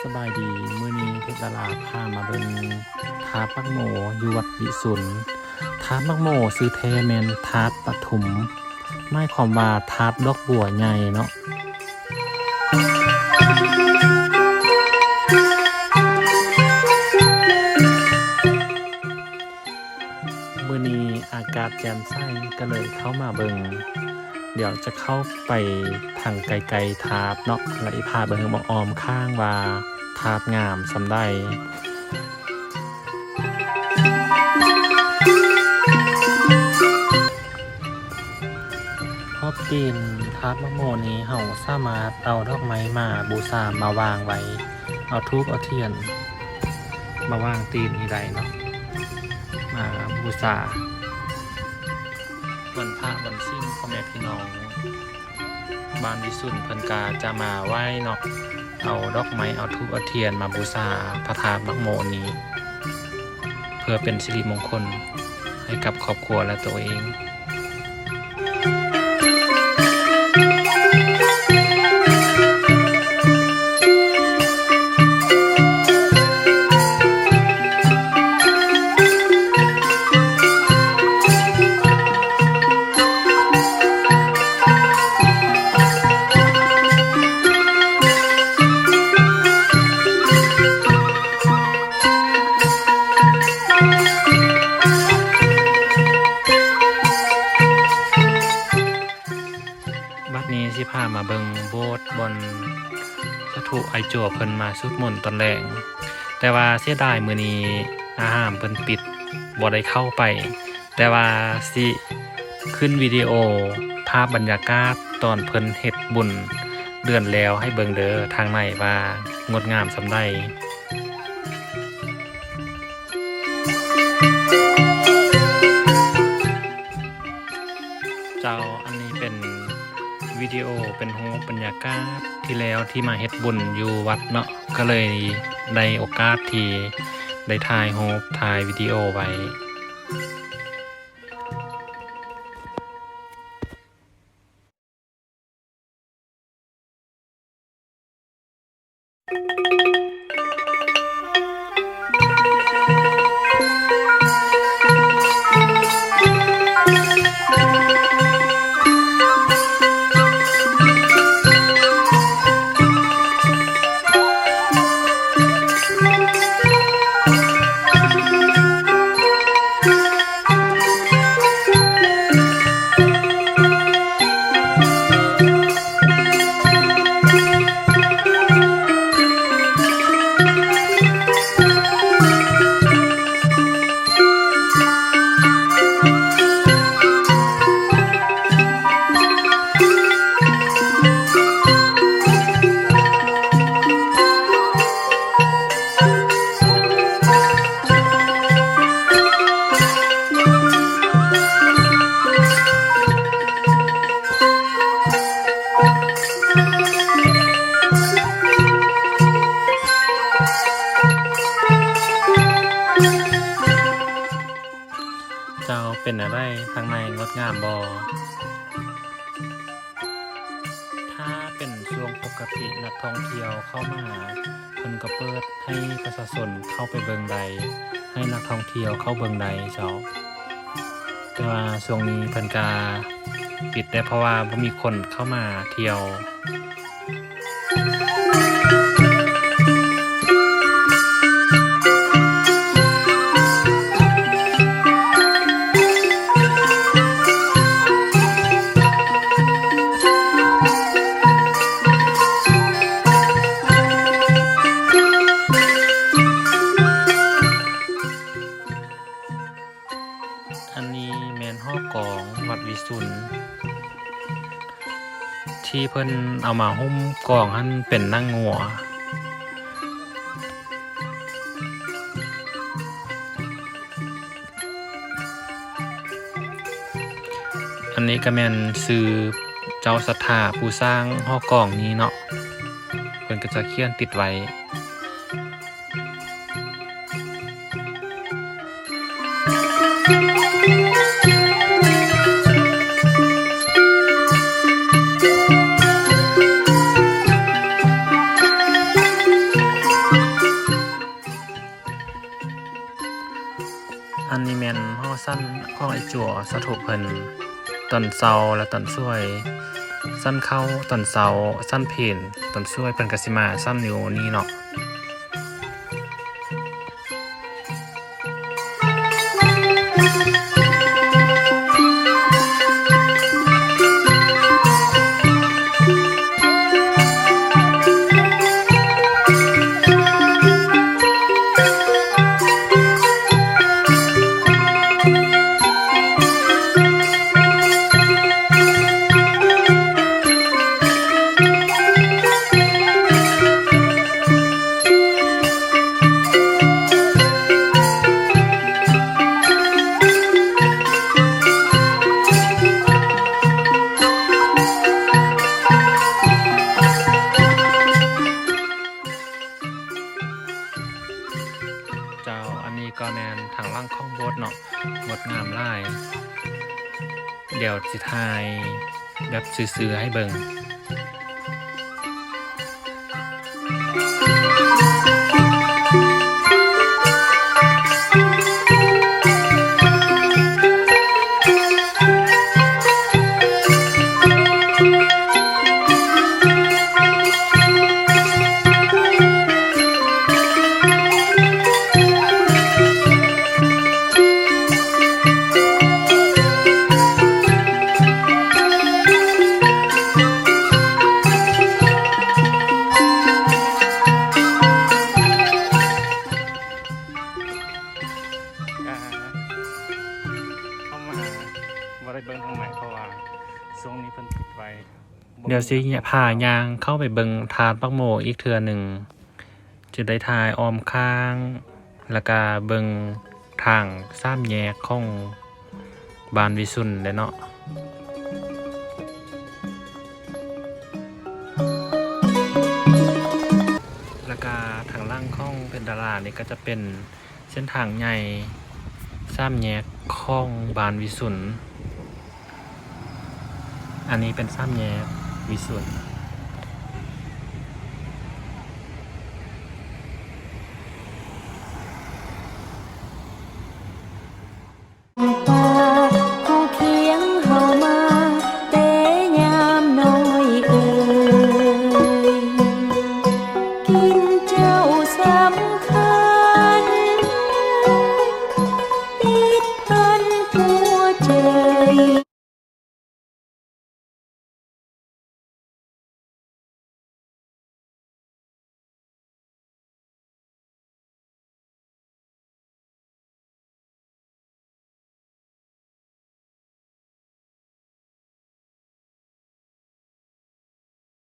ສະບາຍດີ, ມື້ນີ້ເພັດດາລາພາມາເບິ່ງທາດໝາກໂມຢູ່ວັດວິສຸນ. ທາດໝາກໂມຊື່ແທ້ແມ່ນທາດປະທຸມ, ໝາຍຄວາມວ່າທາດດອກບົວໃຫຍ່ເນາະ. ມື້ນີ້ອາກາດແຈ່ມໃສ ກໍເລີຍເຂົ້າມາເບິ່ງ. ດຽວຈະເຂົ້າໄປທາງໃກ້ໆທາດເນາະ ແລ້ວອີພາເບິ່ງອ້ອມຂ້າງວ່າທາດງາມສ່ຳໃດ. ຮອບຕີນທາດໝາກໂມນີ້ ເຮົາສາມາດເອົາດອກໄມ້ມາບູຊາ ມາວາງໄວ້, ເອົາທູບເອົາທຽນມາວາງຕີນນີ້ໄດ້ເນາະ, ມາບູຊາວັນພະວັນສິນ ພໍ່ແມ່ພີ່ນ້ອງ ບ້ານວິສຸນເພິ່ນກະຈະມາໄຫວ້ເນາະ, ເອົາດອກໄມ້ ເອົາທູບເອົາທຽນມາບູຊາພະທາດໝາກໂມນີ້ ເພື່ອເປັນສິລິມົງຄົນໃຫ້ກັບຄອບຄົວ ແລະ ໂຕເອງ. ບັດນີ້ຊິພາມາເບິ່ງໂບດບ່ອນສາທຸໄອຈົວເພິ່ນມາສູດມົນຕອນແລງ, ແຕ່ວ່າເສຍດາຍມື້ນີ້ອາຮາມເພິ່ນປິດ ບໍ່ໄດ້ເຂົ້າໄປ, ແຕ່ວ່າຊິຂຶ້ນວິດີໂອພາບບັນຍາກາດຕອນເພິ່ນເຮັດບຸນເດືອນແລ້ວໃຫ້ເບິ່ງເດີ, ທາງໃນວ່າງົດງາມສ່ຳໃດ. ເຈົ້າ, ອັນນີ້ເປັນວິດີໂອ ເປັນຮູບບັນຍາກາດທີ່ແລ້ວທີ່ມາເຮັດບຸນຢູ່ວັດເນາະ, ກໍເລີຍໄດ້ໂອກາດທີ່ໄດ້ຖ່າຍຮູບ ຖ່າຍວິດີໂອໄວ້. ເຈົ້າ, ເປັນແນວໃດ ທາງໃນງົດງາມບໍ່? ຖ້າເປັນຊ່ວງປົກກະຕິ ນັກທ່ອງທ່ຽວເຂົ້າມາ ເພິ່ນກໍເປີດໃຫ້ປະຊາຊົນເຂົ້າໄປເບິ່ງໄດ້, ໃຫ້ນັກທ່ອງທ່ຽວເຂົ້າເບິ່ງໄດ້ເຈົ້າ. ແຕ່ວ່າຊ່ວງນີ້ເພິ່ນກະປິດແດ່ ເພາະວ່າບໍ່ມີຄົນເຂົ້າມາທ່ຽວ. ອັນນີ້ແມ່ນຫໍກອງວັດວິສຸນ ທີ່ເພິ່ນເອົາມາຫຸ້ມກອງຫັ້ນເປັນໜັງງົວ. ອັນນີ້ກໍແມ່ນຊື່ເຈົ້າສັດທາຜູ້ສ້າງຫໍກອງນີ້ເນາະ, ເພິ່ນກໍຈະຂຽນຕິດໄວ້. ຈົວສາທຸເພິ່ນຕອນເຊົ້າ ແລະ ຕອນສວຍ, ສັນເຂົ້າຕອນເຊົ້າ, ສັນເພນຕອນສວຍ, ເພິ່ນກໍຊິມາສັນຢູ່ນີ້ເນາະ. ເຈົ້າ, ອັນນີ້ກໍແມ່ນທາງຫຼັງຂອງໂບດເນາະ, ງົດງາມຫຼາຍ. ດຽວຊິຖ່າຍແບບຊື່ໆໃຫ້ເບິ່ງ. ອ່າ ເຂົ້າມາບໍ່ໄດ້ເບິ່ງທາງໃນ ເພາະວ່າຊ່ວງນີ້ເພິ່ນປິດໄວ້. ດຽວຊິພາຍ່າງເຂົ້າໄປເບິ່ງທາດປາກໂມອີກເທື່ອໜຶ່ງ, ຈະໄດ້ຖ່າຍອ້ອມຂ້າງ ແລ້ວກະເບິ່ງທາງສາມແຍກຂອງບ້ານວິສຸນແຫຼະເນາະ. ແລ້ວກະທາງຫຼັງຂອງເພັນດາລານີ້ກໍຈະເປັນ ເສັ້ນທາງໃຫຍ່ສາມແຍກຂອງບ້ານວິສຸນ. ອັນນີ້ເປັນສາມແຍກວິສຸນ.